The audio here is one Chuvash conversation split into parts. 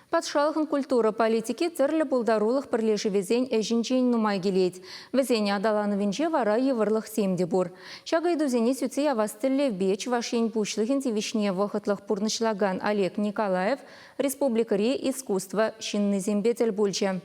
Патшалӑхӑн культура политики тӗрлӗ пултарулӑх пӗрлешӗвӗсен ӗҫӗнчен нумай килет. Вӗсен аталанӑвӗнче вара йывӑрлӑхсем те пур. Ҫак ыйтусене сӳтсе явас тӗллевпе Чӑваш Ен Пуҫлӑхӗн тивӗҫне вӑхӑтлӑх пурнӑҫлакан Олег Николаев республикӑри искусство ҫыннисемпе тӗл пулчӗ.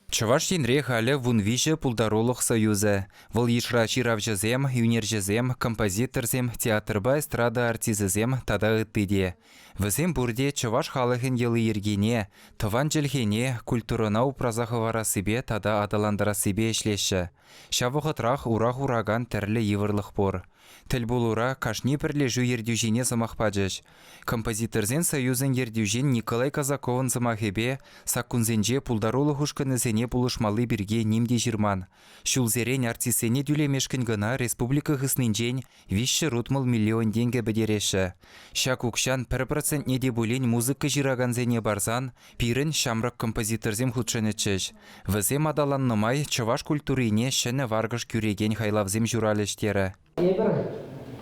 Чӑваш Енре халӗ 13 пултарулӑх союзӗ. Вӑл йышра ҫыравҫӑсем, ӳнерҫӗсем, композиторсем, театрпа эстрада артисчӗсем тата ытти те. Вӗсем пурте чӑваш халӑхӗн йӑли-йӗркине, тӑван чӗлхене, культурӑна упраса хӑварассипе тата аталантарассипе ӗҫлеҫҫӗ. Ҫав вӑхӑтрах ура хуракан тӗрлӗ йывӑрлӑх пур. Тӗлпулура кашни пӗрлешӳ ертӳҫине сӑмах пачӗҫ. Композиторсен союзӗн ертӳҫин Николай Казаковӑн сӑмахӗпе, саккунсенче пултарулӑх ушкӑнӗсене пулӑшмалли пирки ним те ҫырман. Ҫулсерен артистсене тӳлемешкӗн кӑна республика хыснинчен 360 миллион тенкӗ пӗтереҫҫӗ. Ҫак укҫан пӗр процентне те пулин музыка ҫыракансене парсан пирӗн ҫамрӑк композиторсем хутшӑнӗччӗҫ. Вӗсем аталаннӑ май чӑваш культурине ҫӗнӗ варкӑш кӳрекен хайлавсем ҫуралӗҫ терӗ. Эпир,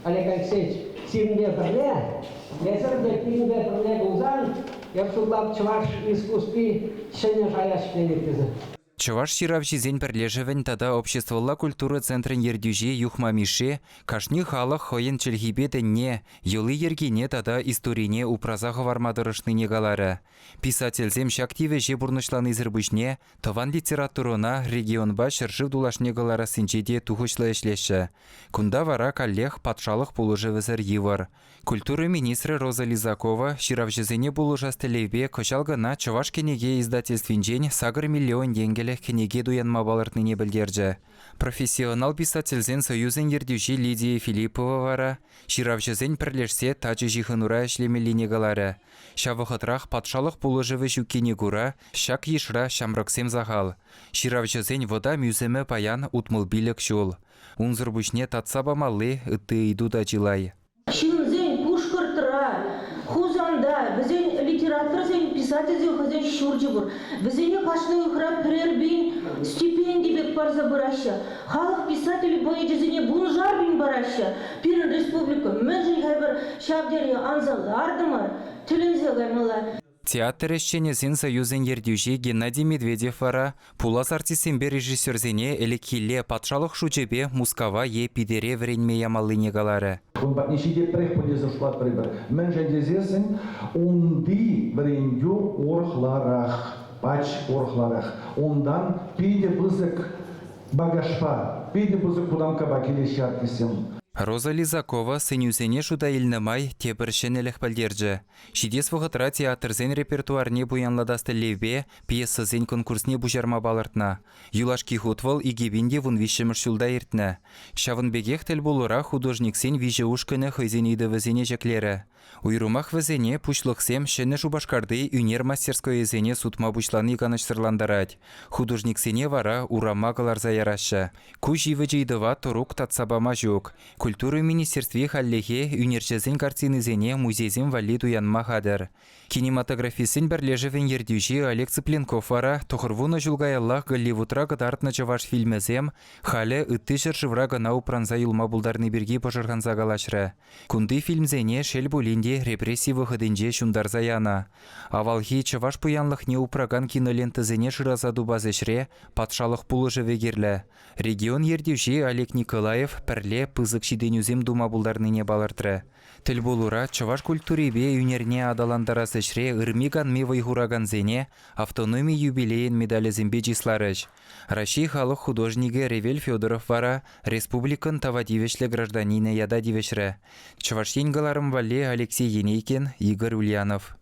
Олег Алексеевич, сирӗнпе пӗрле, эсир те пирӗнпе пӗрле пулсан, эп шутлап чӑваш искусстви ҫӗнӗ шая ҫӗкленет тесе. Чӑваш ҫыравҫисен пӗрлешӗвӗн тата обществӑлла культура центрӗн ертӳҫи Юхма Мишши кашни халӑх хӑйӗн чӗлхипе тӗнне, йӑли-йӗркине тата историне упраса хӑварма тӑрӑшнине каларӗ. Писательсем ҫак тивӗҫе пурнӑҫланисӗр пуҫне тӑван литературӑна регионпа ҫӗршыв тулашне кӑларассинче те тухӑҫлӑ ӗҫлеҫҫӗ. Кунта вара каллех патшалӑх пулӑшӑвӗсӗр йывӑр. Культура министрӗ Роза Лизакова ҫыравҫӑсене пулӑшас тӗллевпе кӑҫал кӑна Чӑваш кӗнеке издательствинчен 8 миллион тенкӗлӗх кӗнеке туянма палӑртнине пӗлтерчӗ. Профессионал писательсен союзӗн ертӳҫи Лидия Филиппова вара ҫыравҫӑсен пӗрлешсе тачӑ ҫыхӑнура ӗҫлемеллине каларӗ. Ҫав вӑхӑтрах патшалӑх пулӑшӑвӗ ҫуккине кура ҫак йышра ҫамрӑксем сахал. Ҫыравҫӑсен вӑтам ӳсӗмӗ паян 65 ҫул. Унсӑр пуҫне татса памалли ытти ыйту та чылай. Ҫынсен Пушкӑртра, Хусанта, вӗсен литераторсен, писательсен хӑйсен ҫурчӗ пур. Вӗсене кашни уйӑхра пӗрер пин стипенди пек парса пыраҫҫӗ. Халӑх писателӗ поэчӗсене вуншар пин параҫҫӗ. Пирӗн республика мӗншӗн-ха эпир ҫав тери анса лартӑмӑр? Тӗлӗнсе каймалла. Театр ӗҫченӗсен союзӗн ертӳҫи Геннадий Медведев вара пулас артистсемпе режиссерсене ӗлӗкхилле патшалӑх шучӗпе Мускава е Питӗре вӗренме ямаллине каларӗ. Ун патне ҫитетпӗрех пуль тесе шутлатпӑр эпир. Мӗншӗн тесессӗн унти вӗрентӳ урӑхларах, пач урӑхларах. Унтан питӗ пысӑк багажпа, питӗ пысӑк кутамккапа килеҫҫӗ артистсем. Роза Лизакова сӗнӳсене шута илнӗ май тепӗр ҫӗнӗлӗх пӗлтерчӗ. Ҫитес вӑхӑтра театрсен репертуарне пуянлатас тӗллевпе пьесӑсен конкурсне пуҫарма палӑртнӑ. Юлашки хут вӑл 2013-мӗш ҫулта иртнӗ. Ҫавӑн пекех тӗлпулура художниксен виҫӗ ушкӑнӗ хӑйсен ыйтӑвӗсене ҫӗклерӗ. Уйрӑмах вӗсене пуҫлӑхсем Ҫӗнӗ Шупашкарти ӳнер мастерскойӗсене сутма пуҫлани канӑҫсӑрлантарать. Художниксене вара урама кӑларса яраҫҫӗ. Ку ҫивӗч ыйтӑва тӑрук татса пама ҫук. Культура министерстви хальлӗхе ӳнерҫӗсен картинисене музейсем валли туянма хатӗр. Кинематографистсен пӗрлешӗвӗн ертӳҫи Олег Цыпленков вара 90 ҫул каяллах Голливудра кӑтартнӑ чӑваш фильмӗсем халӗ ытти ҫӗршывра кӑна упранса юлма пултарни пирки пӑшӑрханса калаҫрӗ. Кунти фильмсене, шел пулин те, репресси вӑхӑтӗнче ҫунтарса янӑ. Авалхи чӑваш пуянлӑхне упракан кинолентӑсене шыраса тупас ӗҫре патшалӑх пулӑшӑвӗ кирлӗ. Регион ертӳҫи Олег Николаев пӗрле пысӑк ҫитӗнӳсем тума пултарнине палӑртрӗ. Тӗлпулура чӑваш культурипе ӳнерне аталантарас ӗҫре ырми-канми вӑй хуракансене автономи юбилейӗн медалӗсемпе чысларӗҫ. Раҫҫей халӑх художникӗ Ревель Федоров вара республикӑн тава тивӗҫлӗ гражданинӗ ята тивӗҫрӗ. Чӑваш Ен кӑларӑм валли Алексей Енейкин, Игорь Ульянов.